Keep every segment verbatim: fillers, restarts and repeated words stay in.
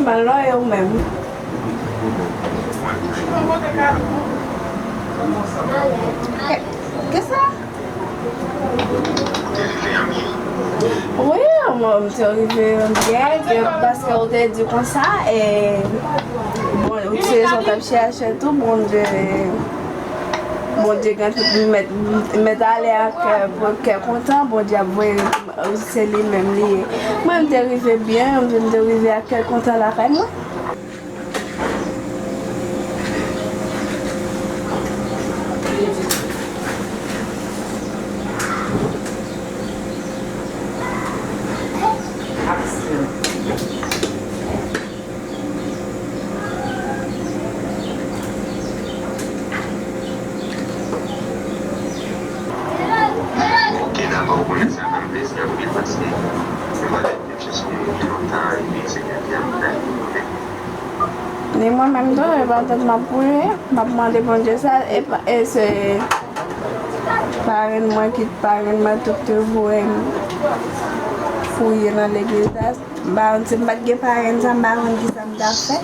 Mal non, e ou menm? Ke, ke sa? Wi, mwen, m te rive byen, ke, paske ou te di konsa, e, bon, ou te jan t ap chèche tou, Bondye, Bondye gen tout, li mèt, mèt ale ak kè, kè kontan, Bondye ap voye, se li menm li ye. Mwen, m te rive byen, m te rive ak kè kontan lakay mwen. Ok, dakò, ou konnen sa fè m plezi anpil paske se pa de chans pou moun ki lontan epi se Bondye a m fè. Ni mwen menm tou, e pa tèt m ap boule, m ap mande Bondye sa, e pa, e se parenn mwen ki, parenn mwen tou ki te voye m fouye nan legliz la. M pa konn si m pa t gen parenn sa, m pa konn kisa m t ap fè.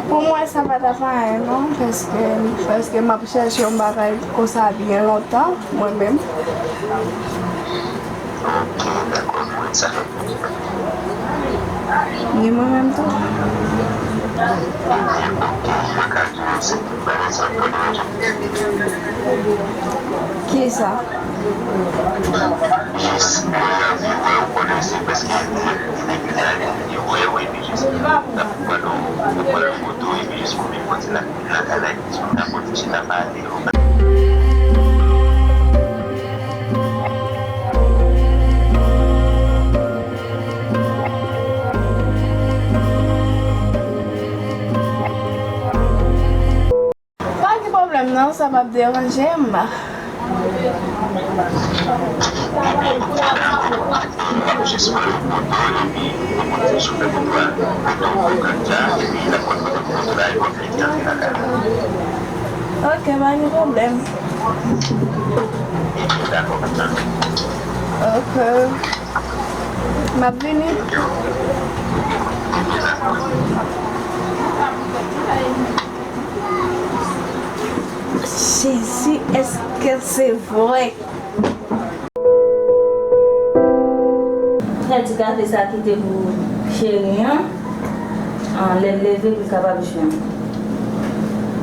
Pou mwen, sa pa t ap anyen, non, paske, paske m ap chèche yon bagay konsa byen lontan, mwen menm. Ni mwen menm tou. Kisa? Pa gen pwoblèm non, sa p ap deranje m. Ok, pa gen pwoblèm. Ok. M ap vini. Jezi, èske se vre? Fè ti kafe sa kite pou cheri an. An, lè l leve pou l kapab jwenn.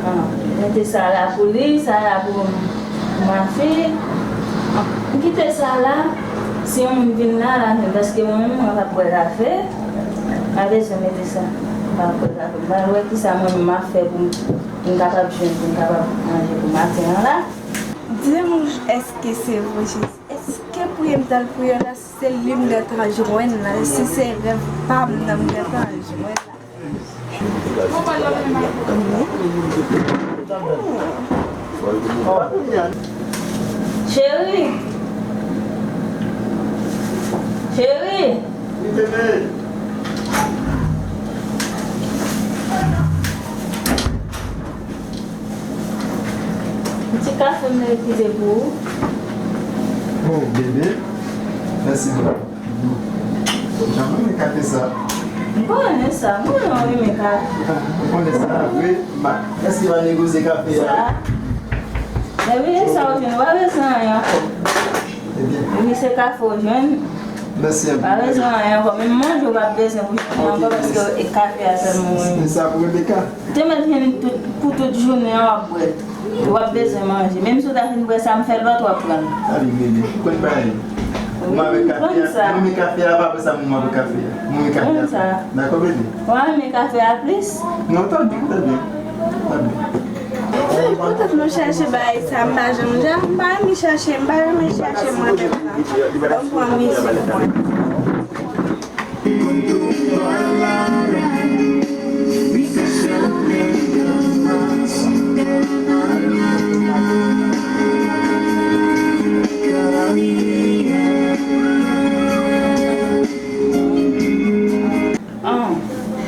An, mete sa la pou li, sa la pou, pou mafi. An, m kite sa la, si yon moun vin la, la jwenn, paske mwen menm, mwen p ap bwè kafe. M pa bezwen mete sa. M p ap bwè kafe. M pral wè kisa mwen menm m ap fè pou m, pou m kapab jwenn, pou m kapab manje pou maten an la. Di m, èske se vre, Jezi? Èske priyè m t al priye la, si se li m gentan jwenn la, si se rèv pa m nan m gentan jwenn la? Cheri! Cheri! Ti kafe m nan ki te pou ou. Oh, bebe. Mèsi bokou. Jan m renmen kafe sa. M konnen sa, m konnen w renmen kafe. Ah, m konnen sa, vre. Ma, èske w va negosye kafe a? Sa. Epi, e sa w jwenn, w pa bezwen anyen ankò. Ebyen. Wi, se kafe w jwenn. Mèsi anpil. Pa bezwen anyen ankò. Menm manje w p ap bezwen pou jounen an ankò, paske e kafe a sèlman w renmen. Se sa pou Rebecca. Ou te mèt jwenn li tout, pou tout jounen an w ap bwè l. Ou p ap bezwen manje. Menm si w ta fin bwè sa m fè l ba w, w ap pran l. Sa vin rele. Ou konn bagay. Wi, m konn sa. Mwen renmen kafe a, pa apre sa mwen renmen kafe a. Mwen renmen kafe a. Dakò, bebe? Ou renmen kafe a plis? Non, trè byen, trè byen. Trè byen. Poutèt nou chèche bagay sa, m pa janm, janm, m pa renmen chèche, m pa renmen chèche mwen menm nan. Ban m pran mizik mwen.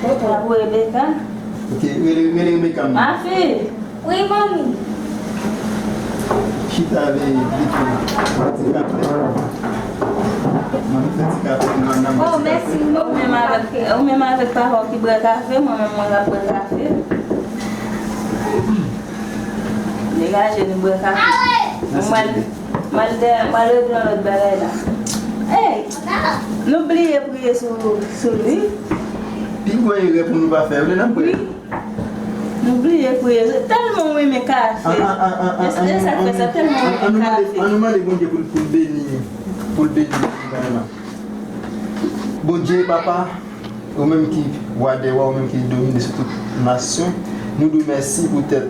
Pou Rebecca. Ok, rele, rele Rebecca, man. Ma fille. Wi, manmi. Chita, veye, vite. Ti kafe. Manmi fè ti kafe, nan, nan, Oh, ti kafe. Mèsi, non. Ou menm avèk, ou menm avèk papa w ki bwè kafe, mwen menm, mwen ap bwè kafe. Degaje nou bwè kafe. Mèsi, mwen, bebe. Mwen de, mwen regle yon lòt bagay la. Hey! Nou bliye priye sou, sou li. Pi gwo erè pou nou pa fè, vle n ap priye. Wi. Nou bliye priye. Tèlman w renmen kafe. E sa k fè sa, tèlman w renmen kafe. An nou mande Bondye pou l, pou l beni, pou l beni bagay la. Bondye, papa, ou menm ki wa dè wa, ou menm ki domine sou tout nasyon, nou di w mèsi poutèt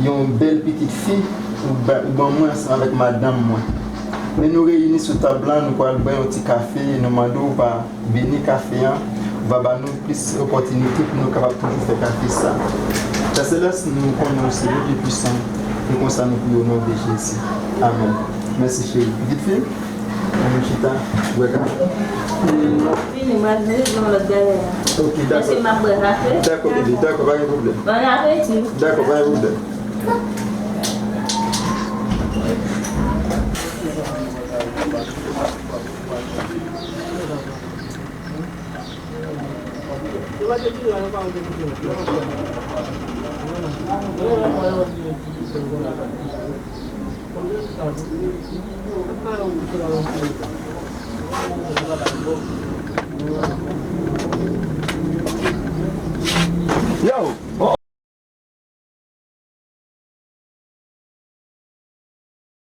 yon bèl pitit fi ou ba, ou ban mwen ansanm avèk madanm mwen. Men nou reyini sou tab la, nou pral bwè yon ti kafe, nou mande w pa beni kafe a, ou va ba nou plis opòtinite pou nou kapab toujou fè kafe sa. Pè Selès, nou konnen w se Bondye pwisan, e konsa nou priye o non de Jezi. Amèn. Mèsi, cheri. Pitit fi, ann chita, bwè kafe. Fini, m al vin yon lòt bagay la. Ok, dakò. Paske m ap bwè kafe. Dakò, bebe, dakò, pa gen pwoblèm. Bon apeti. Dakò, pa gen pwoblèm. Yo!